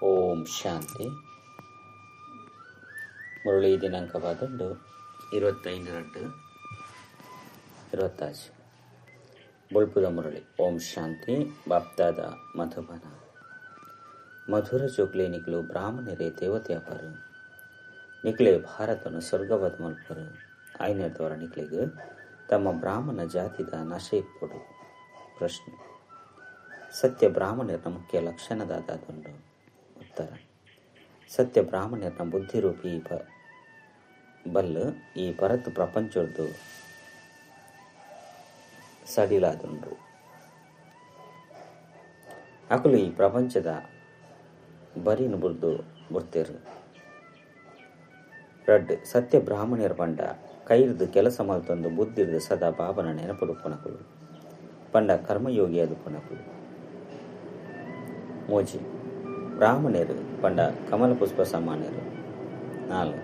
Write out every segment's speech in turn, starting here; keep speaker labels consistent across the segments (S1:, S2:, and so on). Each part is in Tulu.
S1: ಓಂ ಶಾಂತಿ. ಮುರಳಿ ದಿನಾಂಕ ಪದೊಂದು 25 26. ಬೊಳ್ಪುದ ಮುರಳಿ. ಓಂ ಶಾಂತಿ. ಬಾಪ್ದಾದ ಮಧುಬನ. ಮಧುರ ಜೋಕ್ಲೆ ನಿಕ್ಲು ಬ್ರಾಹ್ಮಣರೇ ದೇವತೆಯಪರು ನಿಕ್ಲೆ ಭಾರತನು ಸ್ವರ್ಗವದ ಮಲ್ಪರು ಐನರ್ದವರ ನಿಕ್ಲೆಗ್ ತಮ್ಮ ಬ್ರಾಹ್ಮಣ ಜಾತಿದ ನಶೆ ಇಪ್ಪೊಡು. ಪ್ರಶ್ನೆ: ಸತ್ಯ ಬ್ರಾಹ್ಮಣರ ಮುಖ್ಯ ಲಕ್ಷಣದಾದುಂಡು. ಉತ್ತರ: ಸತ್ಯ ಬ್ರಾಹ್ಮಣರ ಬುದ್ಧಿರೂಪಿ ಬಲ್ಲು ಈ ಪರತು ಪ್ರಪಂಚದ್ದು ಸಡಿಲಾದುಂಡು. ಅಕುಲು ಈ ಪ್ರಪಂಚದ ಬರಿನು ಬುರ್ದು ಬುರ್ತೆರು. ರಡ್ಡ್ ಸತ್ಯ ಬ್ರಾಹ್ಮಣರ ಪಂಡ ಕೈರ್ದು ಕೆಲಸ ಮಲ್ತೊಂದು ಬುದ್ಧಿರ್ದು ಸದಾ ಬಾಬನ ನೆನಪುಡು ಪುನಕುಲು ಪಂಡ ಕರ್ಮಯೋಗಿಯಾದ ಪುನಕುಲು. ಮೋಜಿ ಬ್ರಾಹ್ಮಣರು ಪಂಡ ಕಮಲ ಪುಷ್ಪ ಸಮಾನರು. 4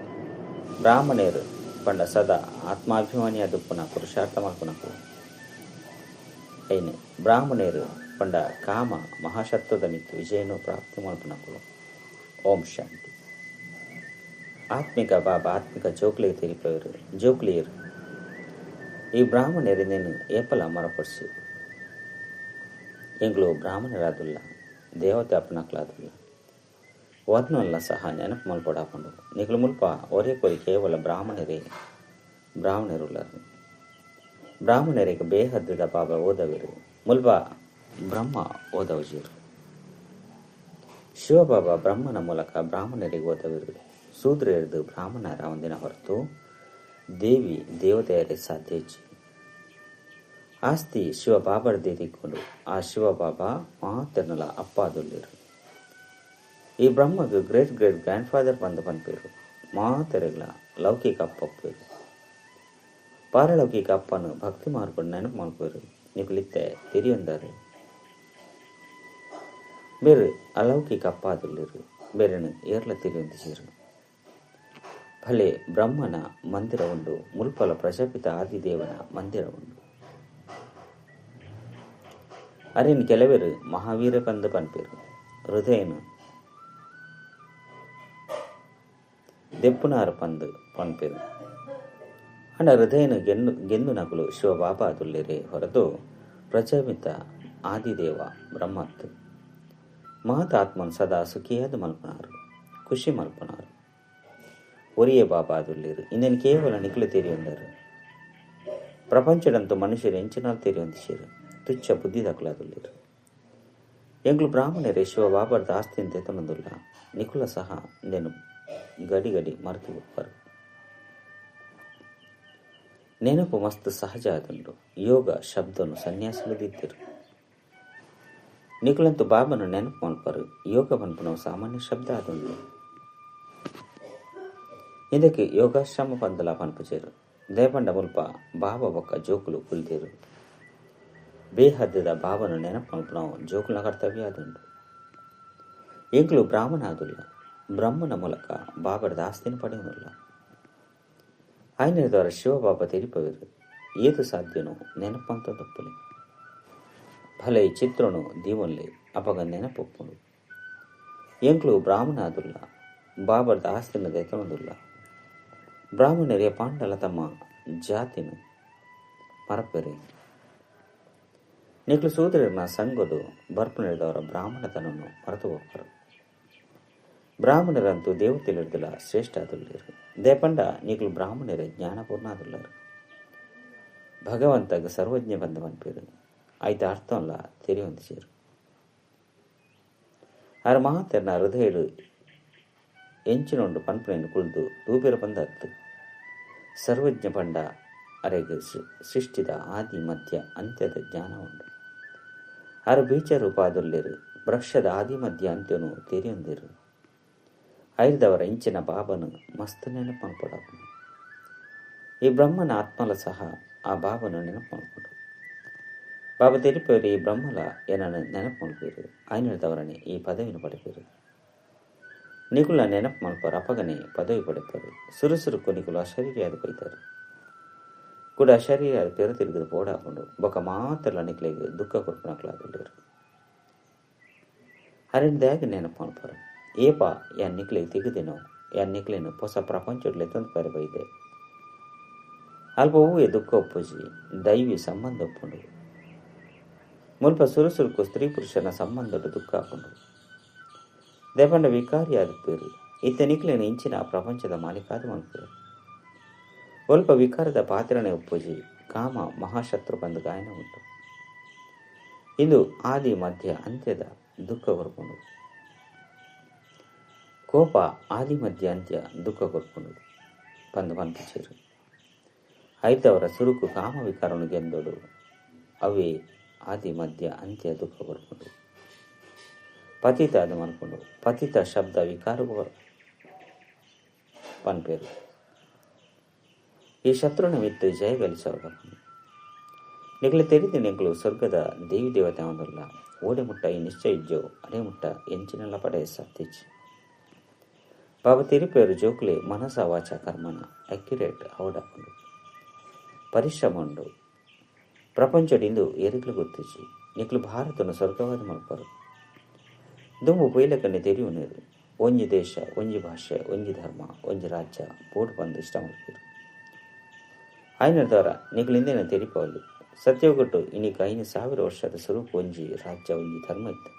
S1: ಬ್ರಾಹ್ಮಣರು ಪಂಡ ಸದಾ ಆತ್ಮಾಭಿಮಾನಿಯಾದ ಪುನಃ ಪುರುಷಾರ್ಥ ಮಲ್ಪುನಕುಲು. 5 ಬ್ರಾಹ್ಮಣರು ಪಂಡ ಕಾಮ ಮಹಾಶತ್ವದ ಮಿತ್ತು ವಿಜಯನು ಪ್ರಾಪ್ತಿ ಮಲ್ಪುನಕುಲು. ಓಂ ಶಾಂತಿ. ಆತ್ಮಿಕ ಬಾಬಾ ಆತ್ಮಿಕ ಜೋಕ್ಲಿಗೆ ತೆರಿಪವರು ಜೋಕ್ಲಿಯರು ಈ ಬ್ರಾಹ್ಮಣರಿಂದೇನು ಏಪಲ ಮರಪಡಿಸಿ ಎಂಗ್ಲು ಬ್ರಾಹ್ಮಣರಾದುಲ್ಲ ದೇವತೆ ಅಪ್ಪನಕ್ಲಾದುಲ್ಲ ವರ್ಣಲ್ಲ ಸಹ ನೆನಪು ಮಲ್ಪಡಾಕೊಂಡು ನಿಕ್ಲು ಮುಲ್ಪ ಒರೇ ಕೊರಿ ಕೇವಲ ಬ್ರಾಹ್ಮಣರೇ ಬ್ರಾಹ್ಮಣರುಲ್ಲರು. ಬ್ರಾಹ್ಮಣರಿಗೆ ಬೇಹದ್ದ ಬಾಬಾ ಓದವಿರು ಮುಲ್ಪ ಬ್ರಹ್ಮ ಓದವಜೀರು. ಶಿವಬಾಬಾ ಬ್ರಹ್ಮನ ಮೂಲಕ ಬ್ರಾಹ್ಮಣರಿಗೆ ಓದವಿರು. ಶೂದ್ರೆಯರ್ದು ಬ್ರಾಹ್ಮಣರ ಒಂದಿನ ಹೊರತು ದೇವಿ ದೇವತೆಯರೇ ಸಾಧ್ಯ ಇಜ್ಜಿ. ಆಸ್ತಿ ಶಿವಬಾಬರ್ದೇ ತಿಕ್ಕೊಂಡು ಆ ಶಿವಬಾಬಾ ಮಾತೆರ್ನಲ ಅಪ್ಪಾದುಲ್ಲಿರು. ಈ ಬ್ರಹ್ಮಗ್ ಗ್ರೇಟ್ ಗ್ರೇಟ್ ಗ್ರ್ಯಾಂಡ್ ಫಾದರ್ ಬಂದು ಪನ್ಪೇರು. ಮಾತೆರೆಗ್ಲ ಲೌಕಿಕ ಅಪ್ಪಪ್ಪೇರು. ಪಾರಲೌಕಿಕ ಅಪ್ಪನು ಭಕ್ತಿ ಮಾರ್ಕೊಂಡು ನೆನಪು ಮಲ್ಪೇರು. ನಿಕುಲಿತ್ತೆ ತಿರಿಯೊಂದಾರು ಬೇರೆ ಅಲೌಕಿಕ ಅಪ್ಪಾದುಲ್ಲಿರು. ಬೇರೆನು ಏರ್ಲ ತಿರಿಯೊಂದಿಸಿರು. ಭಲೆ ಬ್ರಹ್ಮನ ಮಂದಿರ ಉಂಡು, ಮುಲ್ಪಲ ಪ್ರಜಾಪಿತ ಆದಿದೇವನ ಮಂದಿರ ಉಂಡು. ಅರೇನು ಕೆಲವರು ಮಹಾವೀರ ಪಂದು ಪನ್ಪೇರು. ಹೃದಯನು ದೆಪ್ಪುನಾರ ಪಂದು ಪನ್ಪೇರು. ಅಂಡ ಹೃದಯನು ಗೆಂದು ನಕಲು ಶಿವಬಾಬಾ ಅದುಲ್ಲೇರೆ ಹೊರತು ಪ್ರಜಾಪಿತ ಆದಿದೇವ ಬ್ರಹ್ಮತ್ತು. ಮಹತಾತ್ಮನ್ ಸದಾ ಸುಖಿಯಾದ ಮಲ್ಪನಾರು, ಖುಷಿ ಮಲ್ಪನಾರು. ಒರಿಯೇ ಬಾಬಾ ಅದುಲ್ಲೇರು. ಇಂದೇನು ಕೇವಲ ನಿಕ್ಲು ತೆರಿಯೊಂದರು. ಪ್ರಪಂಚದಂತೂ ಮನುಷ್ಯರು ಎಂಚಿನಾಲ್ ತೆರಿಯೊಂದಿಸಿರು. ತುಚ್ಛ ಬುದ್ಧಿ ದಕ್ಕಲಾದುಲ್ಲೇರು. ಎಂಗ್ಲು ಬ್ರಾಹ್ಮಣರೇ ಶಿವಬಾಬರ್ದ ಆಸ್ತಿಯನ್ನು ತೆತ್ತೊಂದುಲ್ಲ. ನಿಕುಲ ಸಹ ಇಂದೇನು ಗಡಿ ಗಡಿ ಮರೆತು ಹೋಗ್ಬಾರು. ನೆನಪು ಮಸ್ತ್ ಸಹಜ ಆದುಂಡು. ಯೋಗ ಶಬ್ದನು ಸನ್ಯಾಸಿಗಳು. ನಿಕುಲಂತೂ ಬಾಬನು ನೆನಪು ಮಲ್ಪರು. ಯೋಗ ಪನ್ಪುನವು ಸಾಮಾನ್ಯ ಶಬ್ದ ಆದುಂಡು. ಇದಕ್ಕೆ ಯೋಗಾಶ್ರಮ ಪಂದಲ ಪನ್ಪುಚೇರು. ದೇಪಂಡ ಮುಲ್ಪ ಬಾಬಾ ಬೊಕ್ಕ ಜೋಕುಲು ಕುಲ್ದೇರು. ಬೇಹದ್ದದ ಬಾಬನು ನೆನಪು ಮಲ್ಪುನವು ಜೋಕುಲ ಕರ್ತವ್ಯ ಆದುಂಡು. ಎಂಕ್ಲು ಬ್ರಾಹ್ಮಣ ಆದುಲ್ಲ. ಬ್ರಹ್ಮನ ಮೂಲಕ ಬಾಬರದ ಆಸ್ತಿನ ಪಡೆಯುವುದಿಲ್ಲ. ಆಯ್ನದವರ ಶಿವಬಾಬಾ ತೆರಿಪವರು ಏದು ಸಾಧ್ಯನೋ ನೆನಪಂತ ತಪ್ಪಲೆ. ಭಲೆ ಚಿತ್ರನು ದೀವನ್ಲೆ ಅಪಗ ನೆನಪೊಪ್ಪುಂಡು. ಎಂಕ್ಲು ಬ್ರಾಹ್ಮಣ ಆದುಲ್ಲ. ಬಾಬರದ ಆಸ್ತಿನ ದೆತೊಂದುಲ್ಲ. ಬ್ರಾಹ್ಮಣರೇ ಪಾಂಡಲ ತಮ್ಮ ಜಾತಿನ ಮರಪೆರೆ. ನಿಕ್ಲು ಸೂದ್ರನ ಸಂಗಡು ಬರ್ಪುನೆರೆದವರ ಬ್ರಾಹ್ಮಣತನನ್ನು ಮರೆತು ಹೋಗ್ಬಾರು. ಬ್ರಾಹ್ಮಣರಂತೂ ದೇವತೆಲಿರ್ದಿಲ್ಲ ಶ್ರೇಷ್ಠ ಆದುಲ್ಲೇರು. ದೇಪಂಡ ನಿಕ್ಲು ಬ್ರಾಹ್ಮಣರೇ ಜ್ಞಾನಪೂರ್ಣ ಆದುಲ್ಲರು. ಭಗವಂತಗ ಸರ್ವಜ್ಞ ಬಂದ ಪನ್ಪೇರು. ಆಯ್ತ ಅರ್ಥಲ್ಲ ತೆರಿಯೊಂದಿಸೇರು. ಆರ ಮಹಾತೆರ್ನ ಹೃದಯಡು ಎಂಚಿನೊಂಡು ಪನ್ಪುನೆಯನ್ನು ಕುಳಿದು ತೂಪೆರ ಬಂದತ್ತು. ಸರ್ವಜ್ಞ ಪಂಡ ಅರೆಗೆ ಸೃಷ್ಟಿದ ಆದಿ ಮಧ್ಯ ಅಂತ್ಯದ ಜ್ಞಾನ ಉಂಡು. ಅರ ಬೀಚ ರೂಪಾದುಲ್ಲೇರು. ವೃಕ್ಷದ ಆದಿ ಮಧ್ಯ ಅಂತ್ಯನು ತೆರಿಯೊಂದಿರು. ಐರ್ದವರ ಇಂಚಿನ ಬಾಬನು ಮಸ್ತ್ ನೆನಪು ಮಲ್ಪಡಾಪುಂಡು. ಈ ಬ್ರಹ್ಮನ ಆತ್ಮಲ ಸಹ ಆ ಬಾಬನು ನೆನಪು ಮಲ್ಪಡು. ಬಾಬಾ ತೆರಿಪೇರು ಈ ಬ್ರಹ್ಮಲ ಏನನ್ನು ನೆನಪು ಮಲ್ಪೇರು. ಐನದವರನೆ ಈ ಪದವಿನ ಪಡೆಪೇರು. ನಿಕುಲ ನೆನಪು ಮಲ್ಪರು ಅಪಗನೆ ಪದವಿ ಪಡೆಪರು. ಸುರುಸುರುಕು ನಿಕುಲ ಅಶರೀರಿಯಾದ ಕೊಯ್ತಾರೆ. ಕೂಡ ಅಶರೀರಿಯಾದ ಪೆರು ತಿರುಗದು ಪೋಡಾಕೊಂಡು ಬೊಕ್ಕ ಮಾತ್ರಲ ನಿಕ್ಲೆಗ್ ದುಃಖ ಕೊರ್ಪುನಕ್ಲಾದುಲ್ಲೇರು. ಅರೆನ್ ದ್ಯಾಗ ನೆನಪು ಮಲ್ಪರು. ಏಪ ಯಾನ್ ನಿಕ್ಲೆ ತಿಗುದಿನೋ ಯಾನ್ ನಿಕ್ಲೆನ್ ಪೊಸ ಪ್ರಪಂಚೊಡು ಲೆತ್ತೊಂದು ಪೋಯೆರೆ ಬೈದೆ. ಅಲ್ಪ ಒವ್ವೇ ದುಃಖ ಉಪ್ಪುಜಿ, ದೈವಿ ಸಂಬಂಧ ಉಪ್ಪುಂಡು. ಮುಲ್ಪ ಸುರು ಸುರುಕು ಸ್ತ್ರೀ ಪುರುಷನ ಸಂಬಂಧಡು ದುಃಖ ಆಪುಂಡು. ದೇಪಂಡ ವಿಕಾರಿ ಆದುಪ್ಪುವೆರ್. ಇತ್ತೆ ನಿಕ್ಲೆನ್ ಇಂಚಿನ ಪ್ರಪಂಚದ ಮಾಲೀಕಾದ್ ಮಲ್ಪುವೆರ್. ಒಲ್ಪ ವಿಕಾರದ ಪಾತ್ರನೇ ಉಪ್ಪುಜಿ. ಕಾಮ ಮಹಾಶತ್ರು ಪಂದ್ ಗಾಯನ ಉಂಟು. ಇಂದು ಆದಿ ಮಧ್ಯ ಅಂತ್ಯದ ದುಃಖ ಕೊರ್ಪುಂಡು. ಕೋಪ ಆದಿ ಮಧ್ಯ ಅಂತ್ಯ ದುಃಖ ಕೊರ್ಪುಂಡು ಪಂದ್ ಪನ್ಪುಜೆರ್. ಐತವರ ಸುರುಕು ಕಾಮ ವಿಕಾರನು ಗೆಂದೊಡು. ಅವೇ ಆದಿ ಮಧ್ಯ ಅಂತ್ಯ ದುಃಖ ಕೊರ್ಪುಂಡು. ಪತಿತ ಅದು ಮನ್ಪುಂಡು. ಪತಿತ ಶಬ್ದ ವಿಕಾರ ಪನ್ಪೇರು. ಈ ಶತ್ರುನ ಮಿತ್ತು ಜಯ ಗಳಿಸೋಗ ನಿಕ್ಲೆ ತೆರಿದು ನಿಕ್ಲು ಸ್ವರ್ಗದ ದೇವಿ ದೇವತೆ ಒಂದಲ್ಲ. ಓಡೆ ಮುಟ್ಟ ಈ ನಿಶ್ಚಯ ಇಜ್ಜೋ ಅಡೆ ಮುಟ್ಟ ಎಂಚಿನೆಲ್ಲ ಪಡೆ ಸತ್ತಿಚ್ಚು. ಬಾಬಾ ತಿರುಪೇರು ಜೋಕ್ಲೆ ಮನಸ ವಾಚ ಕರ್ಮನ ಅಕ್ಯುರೇಟ್ ಅವಡಾಪುಂಡು. ಪರಿಶ್ರಮ ಉಂಡು. ಪ್ರಪಂಚದಿಂದು ಎರಿಗ್ಲು ಗೊತ್ತಿಚ್ಚಿ ನಿಕ್ಲು ಭಾರತನ ಸ್ವರ್ಗವಾದ ಮಲ್ಪರು. ದುಂಬು ಪೊಯ್ಲಕನ್ನೆ ತೆರಿಯುನೇರು. ಒಂಜಿ ದೇಶ, ಒಂಜಿ ಭಾಷೆ, ಒಂಜಿ ಧರ್ಮ, ಒಂಜಿ ರಾಜ್ಯ ಬೋಡು ಬಂದು ಇಷ್ಟ ಮಲ್ಪರು. ಆಯ್ನ ದ್ವಾರ ನಿಕ್ಲಿಂದೇನ ತೆರಿಪವಲ್ಲಿ ಸತ್ಯಗೊಟ್ಟು ಇನ್ನಿಕ 5000 ವರ್ಷದ ಸುರುಕು ಒಂಜಿ ರಾಜ್ಯ ಒಂಜಿ ಧರ್ಮ ಇತ್ತು.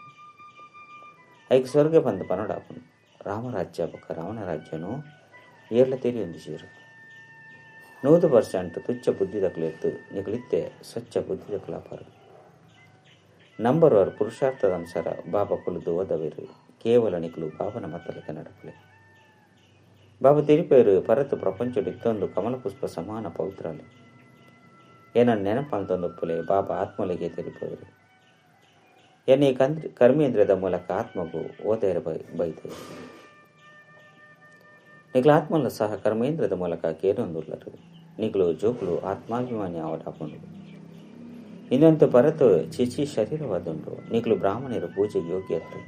S1: ಐಕ್ ಸ್ವರ್ಗ ಬಂದು ಪನೋಡಾಪುನು. ರಾಮರಾಜ್ಯ ಬೊಕ್ಕ ರಾವಣ ರಾಜ್ಯನು ಏರ್ಲ ತೆರಿಯೊಂದು 100% ತುಚ್ಚ ಬುದ್ಧಿದಕ್ಲೆತ್ತು ನಿಕ್ಲಿತ್ತೆ ಸ್ವಚ್ಛ ಬುದ್ಧಿದಕ್ಲಾಪರು. ನಂಬರ್ ವಾರ್ ಪುರುಷಾರ್ಥದ ಅನುಸಾರ ಬಾಬಾ ಕುಲುದು ಓದವೇರು. ಕೇವಲ ನಿಕ್ಲು ಬಾಬನ ಮತ್ತಲಕ ನಡಪಲೆ. ಬಾಬಾ ತಿರುಪೇರು ಪರತು ಪ್ರಪಂಚಡು ಇತ್ತೊಂದು ಕಮಲಪುಷ್ಪ ಸಮಾನ ಪವಿತ್ರಾಲೆ. ಏನ ನೆನಪಂತೊಂದುಪ್ಪಲೆ ಬಾಬಾ ಆತ್ಮಲೆಗೆ ತೆರಿಪೇರು. ಎನ್ನ ಈ ಕರ್ಮೇಂದ್ರಿಯದ ಮೂಲಕ ಆತ್ಮಗೂ ಓದೇರ ಬೈದೆ. ನಿಕ್ಲು ಆತ್ಮಲ ಸಹ ಕರ್ಮೇಂದ್ರದ ಮೂಲಕ ಕೇರೊಂದುಲ್ಲರು. ನಿಕ್ಲು ಜೋಕ್ಲು ಆತ್ಮಾಭಿಮಾನಿ ಆವಡಾಪುಂಡು. ಇನ್ನೊಂದು ಪರತು ಚಿಚಿ ಶರೀರವಾದುಂಡು. ನಿಕ್ಲು ಬ್ರಾಹ್ಮಣರು ಪೂಜೆಗೆ ಯೋಗ್ಯರು.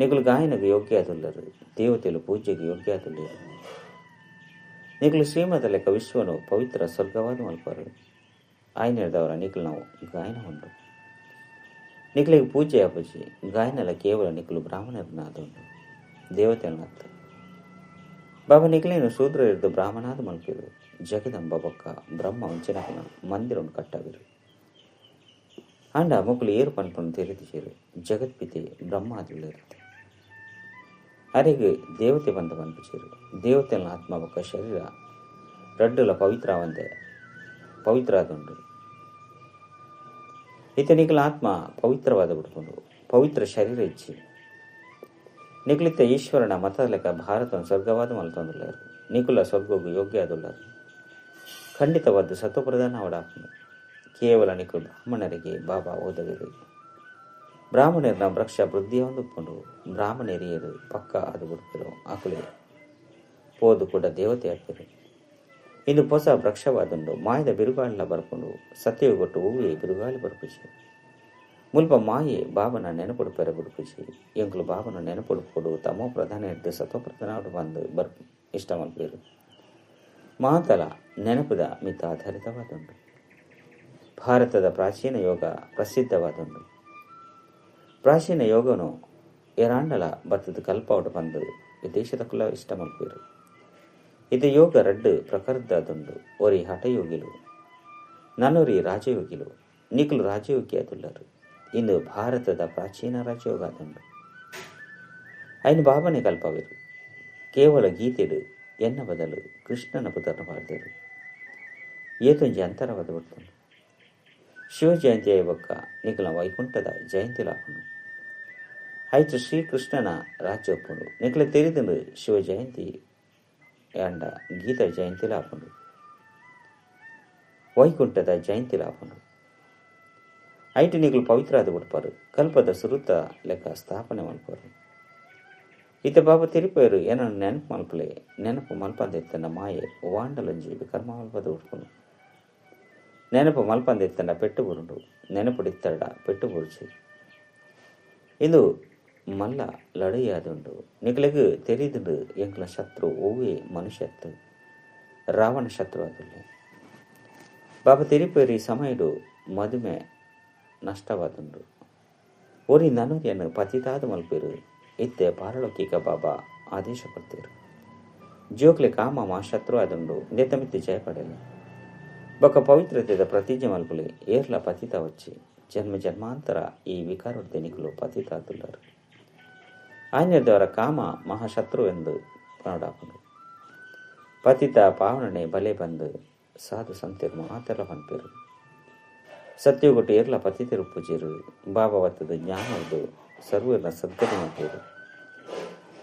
S1: ನಿಕ್ಲು ಗಾಯನಗೆ ಯೋಗ್ಯ ಆದುಲ್ಲರು. ದೇವತೆಲು ಪೂಜೆಗೆ ಯೋಗ್ಯ ಆದುಲ್ಲರು. ನಿಕ್ಲು ಶ್ರೀಮದ ಲೆಕ್ಕ ವಿಶ್ವನು ಪವಿತ್ರ ಸ್ವರ್ಗವಾದ ಮಲ್ಪರು. ಆಯ್ನೆದವರ ನಿಕ್ಲು ನಾವು ಗಾಯನ ಉಂಡು. ನಿಕ್ಲಿಗೆ ಪೂಜೆ ಅಪಜಿ ಗಾಯನಲ ಕೇವಲ ನಿಕ್ಲು ಬ್ರಾಹ್ಮಣರನ್ನಾದುಂಡು, ದೇವತೆಯನ್ನತ್ತ. ಬಾಬಾ ನಿಕ್ಲೇನು ಶೂದ್ರರಿದ್ದು ಬ್ರಾಹ್ಮಣಾದ ಮಲ್ಪಿರು. ಜಗದಂಬ ಬೊಕ್ಕ ಬ್ರಹ್ಮ ಒಂಚಿನಕನ ಮಂದಿರವನ್ನು ಕಟ್ಟವಿರು. ಆಂಡ ಮೊಕ್ಕಲು ಏರು ಪನ್ಪನ್ನು ತೆರೆದಿಜರು. ಜಗತ್ಪಿತೆ ಬ್ರಹ್ಮಾದುಳ್ಳರುತ್ತೆ. ಅರೆಗೆ ದೇವತೆ ಬಂದ ಪನ್ಪುಚೇರು. ದೇವತೆನ ಆತ್ಮ ಬೊಕ್ಕ ಶರೀರ ರಡ್ಡುಲ ಪವಿತ್ರ ಪವಿತ್ರಾದುಂಡು. ಇತ ನಿಕ್ಲ ಆತ್ಮ ಪವಿತ್ರವಾದ ಬಿಡ್ಕೊಂಡು ಪವಿತ್ರ ಶರೀರ ಇಚ್ಚಿ ನಿಕ್ಲಿತ್ತ ಈಶ್ವರನ ಮತದ ಲೆಕ್ಕ ಭಾರತನ ಸ್ವರ್ಗವಾದ ಮಲ್ತೊಂದುಲ್ಲರು. ನಿಕುಲ ಸ್ವರ್ಗಗೂ ಯೋಗ್ಯ ಆದುಲ್ಲರು. ಖಂಡಿತವಾದ ಸತ್ವಪ್ರಧಾನ ಅವಡಾಪುಂಡು. ಕೇವಲ ನಿಕ್ಲು ಬ್ರಾಹ್ಮಣರಿಗೆ ಬಾಬಾ ಓದವಿರು. ಬ್ರಾಹ್ಮಣರನ್ನ ವೃಕ್ಷ ವೃದ್ಧಿಯೊಂದುಪ್ಪುಂಡು. ಬ್ರಾಹ್ಮಣರಿಯರು ಪಕ್ಕ ಅದು ಬಿಡ್ಪಿರು. ಆಕುಲೆ ಪೋದು ಕೂಡ ದೇವತೆ ಆಗ್ತಿರು. ಇಂದು ಹೊಸ ವೃಕ್ಷವಾದುಂಡು. ಮಾಯದ ಬಿರುಗಾಳಿನ ಬರ್ಪುಂಡು. ಸತ್ಯಗೊಟ್ಟು ಹೂವೇ ಬಿರುಗಾಳಿ ಬರ್ಪುಜಿ. ಮುಲ್ಪ ಮಾಯೆ ಬಾಬನ ನೆನಪುಡು ಪೆರ ಬಿಡ್ಪುಜಿ. ಎಂಕುಲು ಬಾಬನ ನೆನಪುಡುಪುಡು ತಮೋ ಪ್ರಧಾನ ಹಿಡಿದು ಸತ್ವ ಪ್ರಧಾನ ಬಂದು ಬರ್ ಇಷ್ಟ ಮಲ್ಪೇರು. ಮಾತಲ ನೆನಪುದ ಮಿತ ಆಧಾರಿತವಾದುಂಡು. ಭಾರತದ ಪ್ರಾಚೀನ ಯೋಗ ಪ್ರಸಿದ್ಧವಾದುಂಡು. ಪ್ರಾಚೀನ ಯೋಗನು ಎರಾಂಡಲ ಬತ್ತದ ಕಲ್ಪಾವಡು ಬಂದು ದೇಶದ ಕುಲ ಇಷ್ಟ ಮಲ್ಪೇರು. ಇದು ಯೋಗ ರಡ್ಡು ಪ್ರಕಾರದಾದುಂಡು. ಒರಿ ಹಠಯೋಗಿಲು, ನನ್ನೊರಿ ರಾಜಯೋಗಿಲು. ನಿಕ್ಲು ರಾಜಯೋಗಿ ಆದುಲ್ಲರು. ಇಂದು ಭಾರತದ ಪ್ರಾಚೀನ ರಾಜಯೋಗ ಆದುಂಡು. ಐನು ಬಾಬನೆ ಕಲ್ಪವಿರು. ಕೇವಲ ಗೀತೆಡು ಎನ್ನ ಬದಲು ಕೃಷ್ಣನ ಪುತ್ರನ ಪಾಡ್ದರು. ಏತೊಂಜಿ ಅಂತರವಾದ ಬಿಡ್ತುಂಡು. ಶಿವ ಜಯಂತಿಯ ಬೊಕ್ಕ ನಿಕಲ ವೈಕುಂಠದ ಜಯಂತಿ ಲಾಪುಂಡು. ಆಯ್ತು ಶ್ರೀಕೃಷ್ಣನ ರಾಜ್ಯ ಒಪ್ಪುಂಡು. ನಿಕಲ ತೆರಿದುಂಡು ಶಿವ ಜಯಂತಿ ಅಂಡ ಗೀತಾ ಜಯಂತಿ ಲಾಪುಂಡು, ವೈಕುಂಠದ ಜಯಂತಿ ಲಾಪುಂಡು. ಐಟು ನಿಕಲು ಪವಿತ್ರ ಆದ ಬಿಡ್ಪಾರು. ಕಲ್ಪದ ಸುರುತ ಲೆಕ್ಕ ಸ್ಥಾಪನೆ ಮಲ್ಪರು. ಇತ ಬಾಬಾ ತಿರುಪೇರು ಏನನ್ನು ನೆನಪು ಮಲ್ಪಲೆ. ನೆನಪು ಮಲ್ಪಂದೆತ್ತನ ಮಾಯೆ ವಾಂಡಲಂಜಿ ಕರ್ಮ ಮಲ್ಪದ ಉಡ್ಪುನು. ನೆನಪು ಮಲ್ಪಂದೆತ್ತನ ಪೆಟ್ಟು ಬುರುಂಡು. ನೆನಪುಡಿತ್ತಡ ಪೆಟ್ಟು ಬುರುಚಿ. ಇದು ಮಲ್ಲ ಲಡೈಯಾದುಂಡು. ನಿಕ್ಲೆಗ್ ತೆರಿದುಂಡು ಎಂಕ್ಲ ಶತ್ರು ಒವ್ವೇ ಮನುಷ್ಯತ್ತು ರಾವಣ ಶತ್ರು ಆದುಲ್ಲೆ. ಬಾಬಾ ತಿರುಪೇರು ಈ ಸಮಯಡು ಮದುಮೆ ನಷ್ಟವಾದುಂಡು. ಒರಿ ನನೊರಿಯನ್ನು ಪತಿತಾದ ಮಲ್ಪೇರು. ಇತ್ತೆ ಪಾರಲೌಕಿಕ ಬಾಬಾ ಆದೇಶ ಕೊಡ್ತೇರು. ಜೋಕ್ಲೆ ಕಾಮ ಮಹಾಶತ್ರು ಆದುಂಡು ಇಂದೆತ ಮಿತ್ತು ಜಯ ಪಡೆಯಲಿ. ಬೊಕ್ಕ ಪವಿತ್ರತೆದ ಪ್ರತಿಜ್ಞೆ ಮಲ್ಪುಲೆ ಏರ್ಲ ಪತಿತ ವಚ್ಚಿ ಜನ್ಮ ಜನ್ಮಾಂತರ ಈ ವಿಕಾರೊಡ್ದೆ ನಿಕುಲು ಪತಿತಾದುಲ್ಲರು. ಆಯ್ನದವರ ಕಾಮ ಮಹಾಶತ್ರು ಎಂದು ಪನೊಡಾಪುಂಡು. ಪತಿತ ಪಾವನನೆ ಬಲೆ ಬಂದು ಸಾಧು ಸಂತೆರು ಮಾತೆರ್ಲ ಪನ್ಪೆರು. ಸತ್ಯಗೊಟ್ಟು ಏರ್ಲ ಪತಿತೆರು ಪೂಜೆರು ಬಾಬಾ ವತ್ತದ ಜ್ಞಾನದ್ದು ಸರ್ವರ್ನ ಸದ್ಗತಿ ಮಲ್ಪೆರು.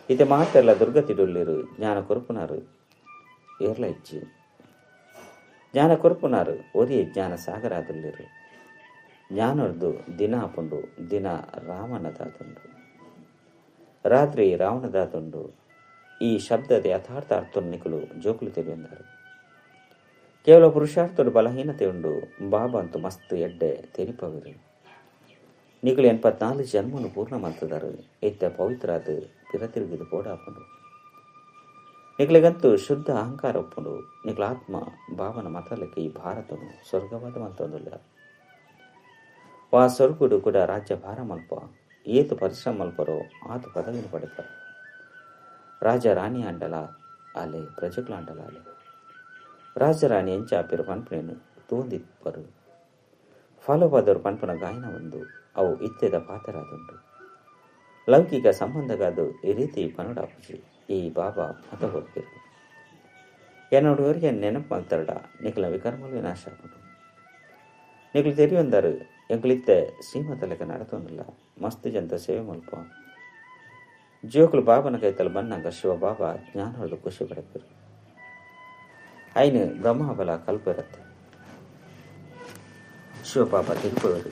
S1: ಇತ್ತೆ ಮಾತೆರ್ಲ ದುರ್ಗತಿಡುಲ್ಲೆರು ಜ್ಞಾನ ಕೊರ್ಪುನಾರು ಏರ್ಲ ಇಜ್ಜಿ. ಜ್ಞಾನ ಕೊರ್ಪುನಾರು ಒರಿಯೆ ಜ್ಞಾನ ಸಾಗರಾದುಲ್ಲೆರು. ಜ್ಞಾನೊರ್ದು ದಿನ ಆಪುಂಡು, ದಿನ ರಾವಣದಾತುಂಡು, ರಾತ್ರಿ ರಾವಣದಾತುಂಡು. ಈ ಶಬ್ದದ ಯಥಾರ್ಥ ಅರ್ಥವನ್ನು ನಿಕುಲು ಜೋಕುಲು ತಿಳಿಯುತ್ತಾರೆ. ಕೇವಲ ಪುರುಷಾರ್ಥರು ಬಲಹೀನತೆ ಉಂಡು. ಬಾಬಾ ಅಂತೂ ಮಸ್ತ್ ಎಡ್ಡೆ ತೆರಿಪವಿರು. ನಿಕುಲು 84 ಜನ್ಮನು ಪೂರ್ಣ ಮಲ್ತದಾರು. ಇತ್ತ ಪವಿತ್ರಾದ ಪಿರತಿರುಗಿದು ಪೋಡಾಪುಂಡು. ನಿಕುಲಿಗಂತೂ ಶುದ್ಧ ಅಹಂಕಾರ ಒಪ್ಪುಂಡು. ನಿಕುಲ ಆತ್ಮ ಭಾವನ ಮತಲಕ್ಕೆ ಈ ಭಾರತನು ಸ್ವರ್ಗವಾದ ಮಲ್ತೊಂದುಲ್ಲ. ವಾ ಸ್ವರ್ಗುಡು ಕೂಡ ರಾಜ್ಯ ಭಾರ ಮಲ್ಪ ಏತು ಪರಿಶ್ರಮ ಮಲ್ಪರೋ ಆತು ಪದವಿನ ಪಡೆಪರು. ರಾಜ ರಾಣಿ ಅಂಡಲ ಆಲೆ, ಪ್ರಜೆಗಳ ಅಂಡಲ ಆಲೆ. ರಾಜರಾಣಿ ಎಂಚಾಪಿರು ಪನ್ಪುನೇನು ತೂಂದಿಪ್ಪರು. ಫಲವಾದವರು ಪನ್ಪುನ ಗಾಯನ ಒಂದು ಅವು ಇತ್ತೆದ ಪಾತರಾದುಂಡು. ಲೌಕಿಕ ಸಂಬಂಧಗಾದು ಈ ರೀತಿ ಪನುಡಾಪುಜಿ ಈ ಬಾಬಾ ಮತ ಹೊರ್ಪಿರು. ಎನ್ನೋಡುವರಿಗೆ ನೆನಪು ಮಲ್ತರಡ ನಿಕಲ ವಿಕರ್ಮಲು ವಿನಾಶ ಆಪುಂಡು. ನಿಕಲು ತೆರಿಯೊಂದರು ಎಂಕುಲಿತ್ತೆ ಶ್ರೀಮತ ಲೆಕ್ಕ ನಡತೊಂದಿಲ್ಲ. ಮಸ್ತ್ ಜಂತ ಸೇವೆ ಮಲ್ಪ ಜೋಕುಲು ಬಾಬನ ಕೈತಲ್ ಬನ್ನಾಗ ಶಿವ ಬಾಬಾ ಜ್ಞಾನ ಹೊಡೆದು ಖುಷಿ ಪಡೆಪರು. ಐನು ಬ್ರಹ್ಮಬಲ ಕಲ್ಪಿರತ್ತೆ. ಶಿವಬಾಬಾ ತಿರುಪವರು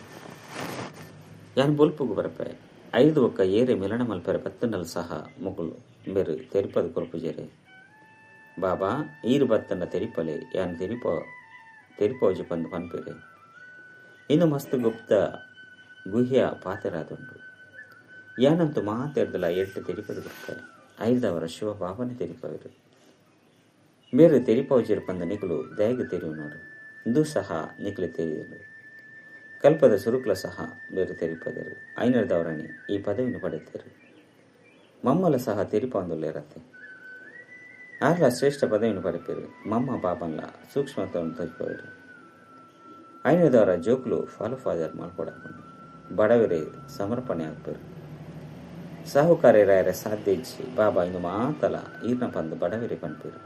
S1: ಯಾನ್ ಬೊಲ್ಪುಗು ಬರಪೆ 5 ಒಕ್ಕ ಏರೆ ಮಿಲನ ಮಲ್ಪೆರೆ ಬತ್ತನಲ್ ಸಹ ಮುಗುಲು ಮೇರು ತೆರಿಪದ ಕೊರಪುಜೇರೆ. ಬಾಬಾ ಈರು ಬತ್ತನ ತೆರಿಪಲೆ ಯಾನ್ ತೆರಿಪೋಜಿ ಪಂದು ಪನ್ಪೆರೆ. ಇನ್ನು ಮಸ್ತ್ ಗುಪ್ತ ಗುಹ್ಯ ಪಾತೆರಾದುಂಡು. ಯಾನಂತೂ ಮಾತೆರ್ದಲ 8 ತೆರಿಪದು ಕೊಡ್ತಾರೆ. 5ದವರ ಶಿವ ಬಾಬಾನೆ ತೆರಿಪವರು. ಮೇರು ತೆರಿಪೌಜಿರು ಪಂದ ನಿಕುಲು ದಯಗು ತೆರಿಯುನೋರು. ಇಂದು ಸಹ ನಿಕುಲು ತೆರಿಯಲು ಕಲ್ಪದ ಸುರುಕ್ಲ ಸಹ ಬೇರೆ ತೆರಿಪದರು. ಐನರ್ದವರಣಿ ಈ ಪದವಿಯನ್ನು ಪಡೆಯುತ್ತಾರೆ. ಮಮ್ಮಲ ಸಹ ತೆರಿಪೊಂದುಲ್ಲೇರತ್ತೆ. ಆರ್ಲ ಶ್ರೇಷ್ಠ ಪದವಿಯನ್ನು ಪಡೆಪೇರು. ಮಮ್ಮ ಬಾಬನ್ಲ ಸೂಕ್ಷ್ಮತ್ವವನ್ನು ತೋರಿಪವರು. ಐನರ್ದವರ ಜೋಕ್ಲು ಫಾಲೋ ಫಾದರ್ ಮಲ್ಪೊಡಾಪುಂಡು. ಬಡವರೇ ಸಮರ್ಪಣೆ ಆಗ್ಪೇರು. ಸಾಹುಕಾರ್ಯರಾಯರ ಸಾಧ್ಯ ಇಜ್ಜಿ ಬಾಬಾ ಇನ್ನು ಮಾತಲ ಈರ್ನ ಪಂದು ಬಡವರೇ ಪನ್ಪೇರು.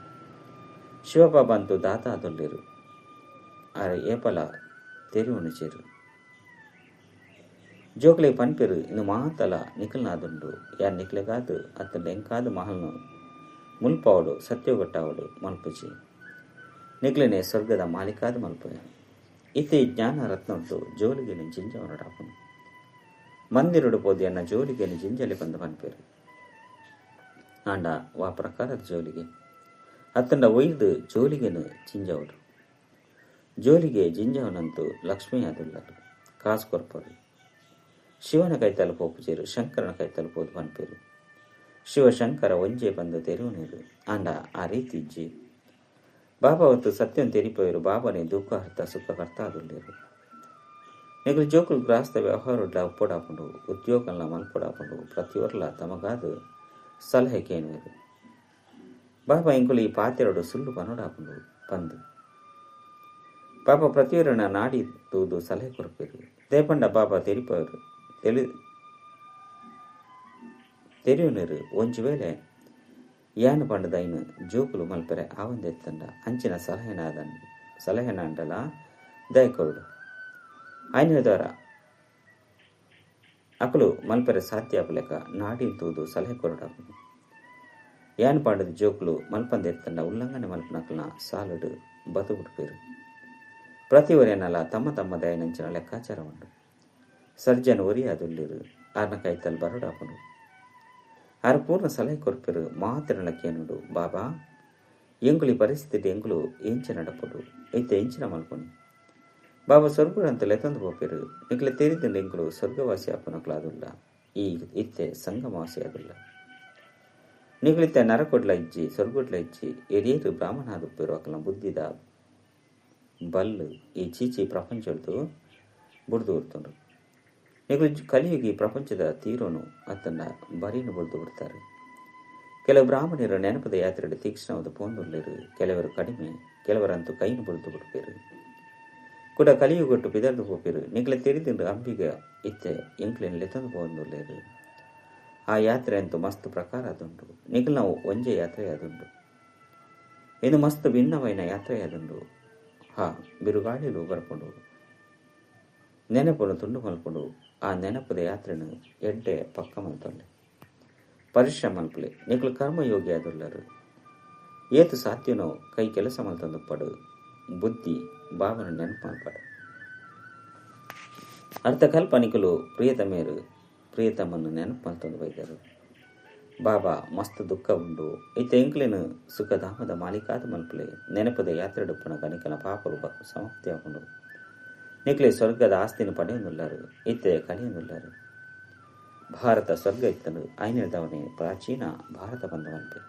S1: ಶಿವಬಾಬಾ ಅಂತೂ ದಾತ ಅದೊಲ್ಲೇರು. ಆರ ಏಪಲ ತೆರಿವುನು ಚೇರು. ಜೋಕ್ಲೆ ಪನ್ಪೇರು ಇನ್ನು ಮಾತಲ ನಿಕಲ್ನಾದುಂಡು. ಯಾರ್ ನಿಕ್ಲೆಗಾದು ಅತ್ತಂಡ ಎಂಕಾದು ಮಹಲ್ನು ಮುಲ್ಪಾವಡು ಸತ್ಯಗೊಟ್ಟಾವಡು ಮಲ್ಪುಜಿ. ನಿಕ್ಲೆನೆ ಸ್ವರ್ಗದ ಮಾಲೀಕಾದ ಮಲ್ಪೆ. ಇತ್ತೆ ಜ್ಞಾನ ರತ್ನದ್ದು ಜೋಲಿಗೆನೆ ಜಿಂಜವನಡಾಪುನು. ಮಂದಿರಡು ಪೋದು ಎನ್ನ ಜೋಲಿಗೆನೆ ಜಿಂಜಲಿ ಬಂದು ಪನ್ಪೇರು. ಆಂಡ ವಾ ಪ್ರಕಾರದ ಜೋಲಿಗೆ ಅತ್ತಂಡ ಒಯ್ದು ಜೋಲಿಗೆನು ಜಿಂಜವಡು. ಜೋಲಿಗೆ ಜಿಂಜವನಂತೂ ಲಕ್ಷ್ಮೀ ಆದುಲ್ಲರು. ಕಾಸು ಕೊರ್ಪರು. ಶಿವನ ಕೈತಲ್ ಪೋಪುಜೇರು, ಶಂಕರನ ಕೈತಲ್ ಪೋದು ಪನ್ಪೇರು. ಶಿವಶಂಕರ ಒಂಜೆ ಬಂದು ತೆರುವನೇರು. ಆಂಡ ಆ ರೀತಿ ಇಜ್ಜಿ. ಬಾಬಾ ಹೊತ್ತು ಸತ್ಯಂ ತೆರಿಪೋಯರು. ಬಾಬಾನೇ ದುಃಖ ಹರ್ತ ಸುಖ ಕರ್ತ ಆದುಲ್ಲೇರು. ನಿಕುಲು ಜೋಕುಲು ಗ್ರಾಸ್ತ ವ್ಯವಹಾರಡ್ಲ ಒಪ್ಪೊಡಾಪುಂಡು, ಉದ್ಯೋಗಂಲ ಮಲ್ಪೊಡಾಪುಂಡು. ಪ್ರತಿಯೊರ್ಲ ತಮಗಾದು ಸಲಹೆ ಕೇನುವೆರು. ಬಾಬಾ ಇಂಕುಲು ಈ ಪಾತೆರಡು ಸುಳ್ಳು ಪನೊಡಾಪುಂಡು ಪಂದು ಬಾಬಾ ಪ್ರತಿಯೊರನ ನಾಡಿ ತೂದು ಸಲಹೆ ಕೊರ್ಪೇರು. ದೇಪಂಡ ಬಾಬಾ ತೆರಿಪೋಯರು ತೆರಿಯುನೇರು. ಒಂಜಿ ವೇಳೆ ಯಾನು ಪಂಡದೈನು ಜೋಕುಲು ಮಲ್ಪೆರೆ ಆವಂದೆತ್ತಂಡ ಅಂಚಿನ ಸಲಹೆನಾಂಡಲ ದಯಕೊರಡು. ಆಯ್ನ ದ್ವಾರ ಅಕಲು ಮಲ್ಪೆರೆ ಸಾಧ್ಯ ಆಪುಲೆಕ ನಾಡಿನ ತೂದು ಸಲಹೆ ಕೊರಡಾಪುಂಡು. ಯಾನ್ ಪಾಂಡದ ಜೋಕುಲು ಮಲ್ಪಂದೆತ್ತಂಡ ಉಲ್ಲಂಘನೆ ಮಲ್ಪನಕಲ್ನ ಸಾಲುಡು ಬದುಬಿಡ್ಪೇರು. ಪ್ರತಿಯೊರೆನಲ ತಮ್ಮ ತಮ್ಮ ದಯನಂಚಿನ ಲೆಕ್ಕಾಚಾರ ಉಂಡು. ಸರ್ಜನ್ ಒರಿಯಾದುಲ್ಲಿರು. ಆರ್ನ ಕೈತಲ್ ಬರಡಾಪುಂಡು. ಆರು ಪೂರ್ಣ ಸಲಹೆ ಕೊರ್ಪೆರು. ಮಾತಿರಳಕ್ಕೇನುಡು ಬಾಬಾ ಎಂಗುಲಿ ಪರಿಸ್ಥಿತಿ ಎಂಗುಲು ಎಂಚ ನಡಪುಡು ಐತೆ ಎಂಚಿನ ಮಲ್ಪುನಿ. ಬಾಬಾ ಸ್ವರ್ಗುಡಂತ ಲೆತಂದು ಪೋಪೆರು. ನಿಕ್ಲೆ ತೆರಿದಂಡ ಎಂಗುಲು ಸ್ವರ್ಗವಾಸಿ ಆಪುನಕ್ಲಾದುಲ್ಲ. ಈ ಇತ್ತೆ ಸಂಗಮವಾಸಿ ಆದುಲ್ಲ. ನಿಗುಲಿತ್ತೆ ನರಕೊಡ್ಲ ಇಜ್ಜಿ ಸ್ವರ್ಗೊಡ್ಲ ಇಜ್ಜಿ. ಎರಿಯರು ಬ್ರಾಹ್ಮಣಾದುಪ್ಪೆರು. ಅಕಲ ಬುದ್ಧಿದ ಬಲ್ಲು ಈ ಚೀಚಿ ಪ್ರಪಂಚದ್ದು ಬುಡ್ದು ಉರ್ತುಂಡು. ನಿಕುಲು ಕಲಿಯುಗಿ ಪ್ರಪಂಚದ ತೀರೋನು ಅತ್ತಂಡ ಬರಿನು ಬುಡ್ದು ಬಿಡ್ತಾರೆ. ಕೆಲವು ಬ್ರಾಹ್ಮಣರು ನೆನಪದ ಯಾತ್ರೆಡು ತೀಕ್ಷ್ಣವಾದ ಪೋಂದುಲ್ಲೇರು, ಕೆಲವರು ಕಡಿಮೆ, ಕೆಲವರಂತೂ ಕೈನು ಬುಡ್ದು ಬಿಡ್ಪೇರು. ಕೂಡ ಕಲಿಯುಗೊಟ್ಟು ಪಿದರ್ದು ಪೋಪೇರು. ನಿಕಲೆ ತೆರಿದಿಂಡು ಅಂಬಿಗ ಇತ್ತೆ ಎಂಕ್ಲೆನ್ ಲೆತ್ತೊಂದು ಪೋಂದುಲ್ಲೇರು. ಆ ಯಾತ್ರೆ ಅಂತೂ ಮಸ್ತ್ ಪ್ರಕಾರ ಅದುಂಡು. ನಿಕಲ್ ನಾವು ಒಂಜೆ ಯಾತ್ರೆ ಅದುಂಡು. ಇದು ಮಸ್ತ್ ಭಿನ್ನವೈನ ಯಾತ್ರೆ ಅದುಂಡು. ಹಾ ಬಿರುಗಾಳಿಲು ಬರ್ಪುಂಡು, ನೆನಪುನು ತುಂಡು ಮಲ್ಪುಂಡು. ಆ ನೆನಪದ ಯಾತ್ರೆನು ಎಡ್ಡೆ ಪಕ್ಕ ಮಲ್ತೊಲ್ಲೆ ಪರಿಶ್ರಮ ಮಲ್ಪುಲೆ. ನಿಕುಲು ಕರ್ಮಯೋಗಿ ಆದುಲ್ಲರು. ಏತು ಸಾಧ್ಯನೋ ಕೈ ಕೆಲಸ ಮಲ್ತೊಂದುಪ್ಪಡು. ಬುದ್ಧಿ ಭಾವನ ನೆನಪು ಮಲ್ಪಡು. ಅರ್ಥಕಲ್ಪ ನಿಕುಲು ಪ್ರಿಯತಮೇರು ಪ್ರಿಯತಮನ್ನು ನೆನಪು ಮಲ್ತೊಂದು ಬೈದರು. ಬಾಬಾ ಮಸ್ತ್ ದುಃಖ ಉಂಡು, ಇತ್ತೆ ಎಂಕ್ಲೆನು ಸುಖಧಾಮದ ಮಾಲೀಕಾದ ಮಲ್ಪುಲೆ. ನೆನಪದ ಯಾತ್ರೆಡುಪ್ಪುನ ನಿಕಲ ಪಾಪಲು ಸಮಾಪ್ತಿ ಆಪುಂಡು. ನಿಕ್ಲೆ ಸ್ವರ್ಗದ ಆಸ್ತಿನ ಪಡೆಯೊಂದುಲ್ಲರು, ಇತ್ತೆ ಕಲಿಯೊಂದುಲ್ಲರು. ಭಾರತ ಸ್ವರ್ಗ ಇತ್ತನು ಐನದವನೇ ಪ್ರಾಚೀನ ಭಾರತ ಬಂದವಂತೆ.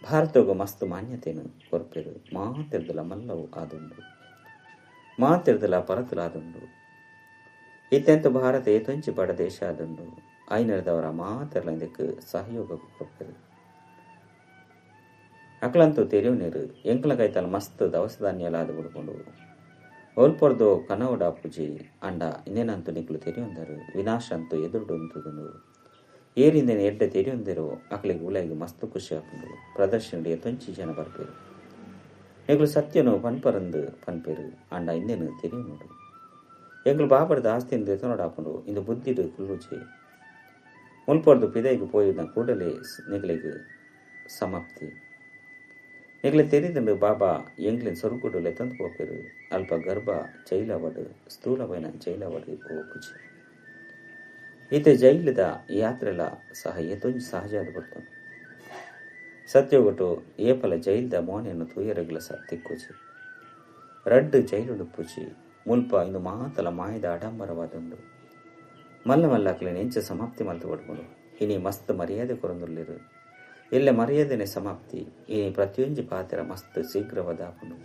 S1: ಭಾರತಗೂ ಮಸ್ತ್ ಮಾನ್ಯತೆಯನ್ನು ಕೊರ್ಪೆರು. ಮಾತೆರ್ದಲ ಮಲ್ಲವು ಆದುಂಡು, ಮಾತೆರ್ದಲ ಪರತುಲಾದುಂಡು. ಇತ್ತೆಂತ ಭಾರತ ಏತೊಂಚಿ ಬಡ ದೇಶ ಆದುಂಡು. ಐನದವರ ಮಾತೆರ್ಲ ಇದಕ್ಕೆ ಸಹಯೋಗ ಕೊರ್ಪೆರು. ಅಕ್ಲಂತೂ ತೆರೆಯುನೇರು ಎಂಕ್ಲ ಕೈತಲ ಮಸ್ತ್ ದವಸ ಧಾನ್ಯಲಾದ ಬಿಡ್ಕೊಂಡು ಒಲ್ಪೊರ್ದು ಕನವಡ ಪೂಜಿ ಅಂಡ ಇನ್ನೇನಂತೂ ನಿಕ್ಲು ತೆರೆಯೊಂದರು. ವಿನಾಶ ಅಂತೂ ಎದುರುಡು ಉಂತುದುಂಡು. ಏರಿಂದೇನೆ ಎಡ್ಡೆ ತೆರೆಯೊಂದಿರೋ ಅಕ್ಲಿಗೆ ಉಲಾಗಿ ಮಸ್ತ್ ಖುಷಿ ಆಪುಂಡು. ಪ್ರದರ್ಶನ ತೊಂಚಿ ಜನ ಬರ್ಪೇರು. ಎಂಕ್ಲು ಸತ್ಯನು ಪನ್ಪರಂದು ಪನ್ಪೇರು ಅಂಡ ಇನ್ನೇನು ತೆರೆಯೊಂಡು. ಎಂಕ್ಲು ಬಾಬರದ ಆಸ್ತಿಯಿಂದ ಎತ್ತನೋಡಾಪುಂಡು. ಇಂದು ಬುದ್ಧಿಡು ಕುಲ್ಲುಚಿ ಮುಲ್ಪೊರ್ದು ಪಿದೈಗೆ ಪೋಯಿನ ಕೂಡಲೇ ನಿಗಲಿಗೆ ಸಮಾಪ್ತಿ. ನಿಗಲೆ ತೆರಿದಂಡು ಬಾಬಾ ಎಂಗ್ಲಿನ್ ಸೊರುಗುಡು ಲೆತ್ತಂದು ಪೋಪೇರು. ಅಲ್ಪ ಗರ್ಭ ಜೈಲವಡು ಸ್ಥೂಲವೈನ ಜೈಲವಡು ಓಪುಜಿ. ಈತ ಜೈಲದ ಯಾತ್ರೆಲ ಸಹ ಏತೊಂಜಿ ಸಹಜ ಆದ್ ಬರ್ತುಂಡು. ಸತ್ಯೊಗಟು ಏಪಲ ಜೈಲ್ದ ಮೋನೆಯನ್ನು ತೂಯರಗ್ಲ ಸಹ ತಿಕ್ಕುಜಿ. ರಡ್ಡು ಜೈಲುಡುಪ್ಪುಜಿ. ಮುಲ್ಪ ಇಂದು ಮಾತಲ ಮಾಯದ ಆಡಂಬರವಾದುಂಡು. ಮಲ್ಲ ಮಲ್ಲ ಅಕ್ಲೆನ್ ಎಂಚ ಸಮಾಪ್ತಿ ಮಲ್ತು ಪಡ್ಪುಂಡು. ಇನಿ ಮಸ್ತ್ ಮರ್ಯಾದೆ ಕೊರೊಂದುಲ್ಲೆರ್. ಎಲ್ಲ ಮರ್ಯಾದೆನೆ ಸಮಾಪ್ತಿ. ಇನಿ ಪ್ರತಿಯೊಂಜಿ ಪಾತೆರ ಮಸ್ತ್ ಶೀಘ್ರವಾದ ಆಪುಂಡು.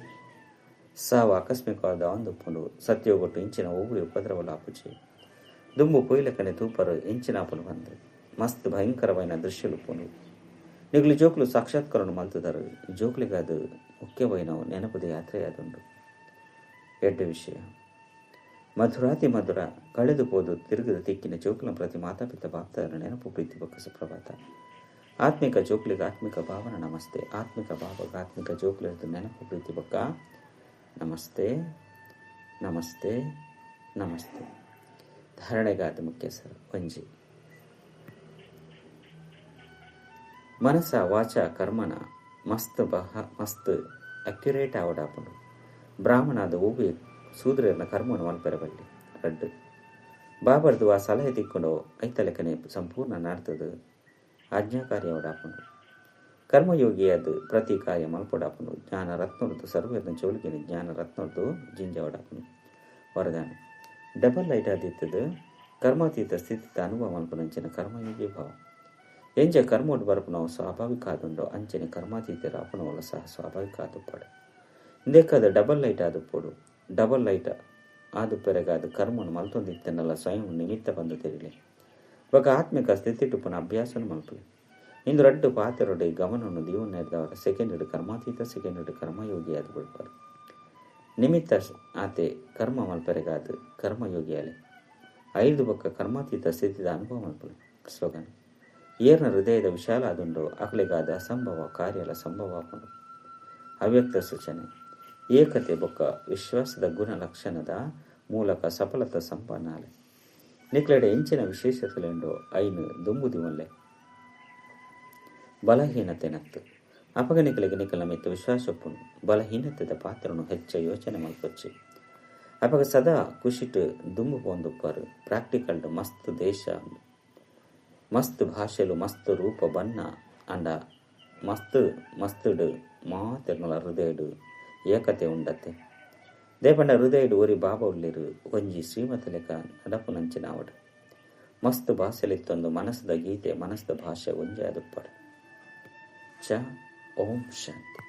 S1: ಸಾವು ಆಕಸ್ಮಿಕವಾದ ಆವೊಂದುಪ್ಪುಂಡು. ಸತ್ಯೊಗಟು ಇಂಚಿನ ಒವ್ವೆ ಉಪದ್ರವಲ ಆಪುಜಿ. ದುಂಬು ಪೊಯ್ಲೆಕನೆ ತೂಪರು ಎಂಚಿನ ಆಪುಂಡು ಪಂದ್ ಮಸ್ತ್ ಭಯಂಕರವಾಯಿನ ದೃಶ್ಯಲುಪ್ಪುಂಡು. ನಿಗುಲು ಜೋಕುಲು ಸಾಕ್ಷಾತ್ಕರಣ ಮಲ್ತುದರು. ಜೋಕುಲಿಗಾದ್ ಮುಖ್ಯವಾಯಿನವು ನೆನಪುದ ಯಾತ್ರೆ ಆದುಂಡು. ಎಡ್ಡೆ ವಿಷಯ ಮಧುರಾತಿ ಮಧುರ ಕಳೆದು ಪೋದು ತಿರುಗದ ತಿಕ್ಕಿನ ಜೋಕುಲ ಪ್ರತಿ ಮಾತಾಪಿತ ಬಾಪ್ತಾರ ನೆನಪು ಪ್ರೀತಿ ಬೊಕ್ಕ ಸುಪ್ರಭಾತ. ಆತ್ಮಿಕ ಜೋಕುಲಿಗೆ ಆತ್ಮಿಕ ಭಾವನ ನಮಸ್ತೆ. ಆತ್ಮಿಕ ಭಾವಗ ಆತ್ಮಿಕ ಜೋಕುಲಿರ್ದು ನೆನಪು ಪ್ರೀತಿ ಬೊಕ್ಕ ನಮಸ್ತೆ ನಮಸ್ತೆ ನಮಸ್ತೆ. ಧಾರಣೆಗಾದ ಮುಖ್ಯ ಸರ್ ಒಂಜಿ ಮನಸ ವಾಚ ಕರ್ಮನ ಮಸ್ತ್ ಮಸ್ತ್ ಅಕ್ಯುರೇಟ್ ಆವಡಾಪುಂಡು. ಬ್ರಾಹ್ಮಣಾದ ಒವ್ವೆ ಸೂದ್ರನ ಕರ್ಮವನ್ನು ಮಲ್ಪೆರಬಲ್ಲಿ. ರಡ್ಡು ಬಾಬರ್ದು ಆ ಸಲಹೆ ತಿಕ್ಕೊಂಡು ಐತಲೆಕ್ಕನೆ ಸಂಪೂರ್ಣ ನಾಡ್ತದು ಆಜ್ಞಾಕಾರಿ ಅವಡಾಪುಂಡು. ಕರ್ಮಯೋಗಿಯಾದ ಪ್ರತಿ ಕಾರ್ಯ ಮಲ್ಪೊಡಾಪುಂಡು. ಜ್ಞಾನ ರತ್ನೊರ್ದು ಸರ್ವೇರ್ನ ಜೋಲಿಗೆನ ಜ್ಞಾನ ರತ್ನೊರ್ದು ಜಿಂಜವಡಾಪುಂಡು. ವರದಾನ ಡಬಲ್ ಲೈಟ್ ಆದಿತ್ತದು ಕರ್ಮಾತೀತ ಸ್ಥಿತಿತ ಅನುಭವ ಮಲ್ಪುನಂಚಿನ ಕರ್ಮಯೋಗಿ ಭಾವ. ಎಂಜ ಕರ್ಮೋಡ್ ಬರಪುನವು ಸ್ವಾಭಾವಿಕ ಆದುಂಡು ಅಂಚನೆ ಕರ್ಮಾತೀತರ ಅಪುನವಲ ಸಹ ಸ್ವಾಭಾವಿಕ ಆದುಪ್ಪಡು. ಇಂದೆಕ್ಕಾದ ಡಬಲ್ ಲೈಟ್ ಆದುಪ್ಪೊಡು. ಡಬಲ್ ಲೈಟ್ ಆದುಪ್ಪೆರೆಗಾದ ಕರ್ಮನು ಮಲ್ತೊಂದಿತ್ತನಲ್ಲ ಸ್ವಯಂ ನಿಮಿತ್ತ ಬಂದು ತೆರಿಲೆ. ಬೊಕ ಆತ್ಮಿಕ ಸ್ಥಿತಿಟುಪ್ಪುನ ಅಭ್ಯಾಸನು ಮಲ್ಪುಲೆ. ಇಂದು ರಡ್ಡು ಪಾತೆರೊಡೆ ಗಮನವನ್ನು ದೀವನೆರ್ದವರ ಸೆಕೆಂಡ್ ಕರ್ಮಾತೀತ ಸೆಕೆಂಡ್ ಕರ್ಮಯೋಗಿ ಆದ್ ಬಿಡ್ಪಾರು. ನಿಮಿತ್ತ ಆತೆ ಕರ್ಮ ಮಲ್ಪೆರೆಗಾದ ಕರ್ಮಯೋಗಿಯಾಲೆ. ಐದು ಬೊಕ್ಕ ಕರ್ಮಾತೀತ ಸ್ಥಿತಿದ ಅನುಭವ ಮಲ್ಪುಲೆ. ಸ್ಲೋಗನ್ ಏರ್ನ ಹೃದಯದ ವಿಶಾಲ ಆದುಂಡು ಅಕ್ಲೆಗಾದ ಅಸಂಭವ ಕಾರ್ಯಲ ಸಂಭವ ಆಪುಂಡು. ಅವ್ಯಕ್ತ ಸೂಚನೆ ಏಕತೆ ಬೊಕ್ಕ ವಿಶ್ವಾಸದ ಗುಣ ಲಕ್ಷಣದ ಮೂಲಕ ಸಫಲತ ಸಂಪನ್ನಾಲೆ. ನಿಕ್ಲೆಡೆ ಎಂಚಿನ ವಿಶೇಷತೆಲೆಂಡು ಐನು ದುಂಬು ದಿವೊನ್ಲೆ. ಬಲಹೀನತೆ ನತ್ತು ಅಪಗ ನಿಕಲೆಗ್ ನಿಕಲ್ನ ಮಿತ್ತ್ ವಿಶ್ವಾಸ ಉಪ್ಪುಂಡು. ಬಲಹೀನತೆದ ಪಾತ್ರನು ಹೆಚ್ಚ ಯೋಚನೆ ಮಲ್ಪೊಚ್ಚಿ. ಅಪಗ ಸದಾ ಖುಷಿಟ್ ದುಂಬು ಪೋವೊಂದುಪ್ಪರು. ಪ್ರಾಕ್ಟಿಕಲ್ಡ್ ಮಸ್ತ್ ದೇಶ ಮಸ್ತ್ ಭಾಷೆಲು ಮಸ್ತ್ ರೂಪ ಬಣ್ಣ ಅಂಡ ಮಸ್ತ್ ಮಸ್ತ್ಡ್ ಮಾತೆರ್ನಲ ಹೃದಯಡ್ ಏಕತೆ ಉಂಡತ್ತೆ. ದೇಪಂಡ ಹೃದಯಡ್ ಒರಿ ಬಾಬಾ ಉಲ್ಲೆರ್. ಒಂಜಿ ಶ್ರೀಮತಿ ಲೆಕ ನಡಪುನಂಚಿನ ಆವಡ್. ಮಸ್ತ್ ಭಾಷೆಲಿತ್ತೊಂದು ಮನಸ್ದ ಗೀತೆ ಮನಸ್ದ ಭಾಷೆ ಒಂಜೆ ಆದುಪ್ಪಡ್. ಚ ಓಂ ಶಾಂತಿ.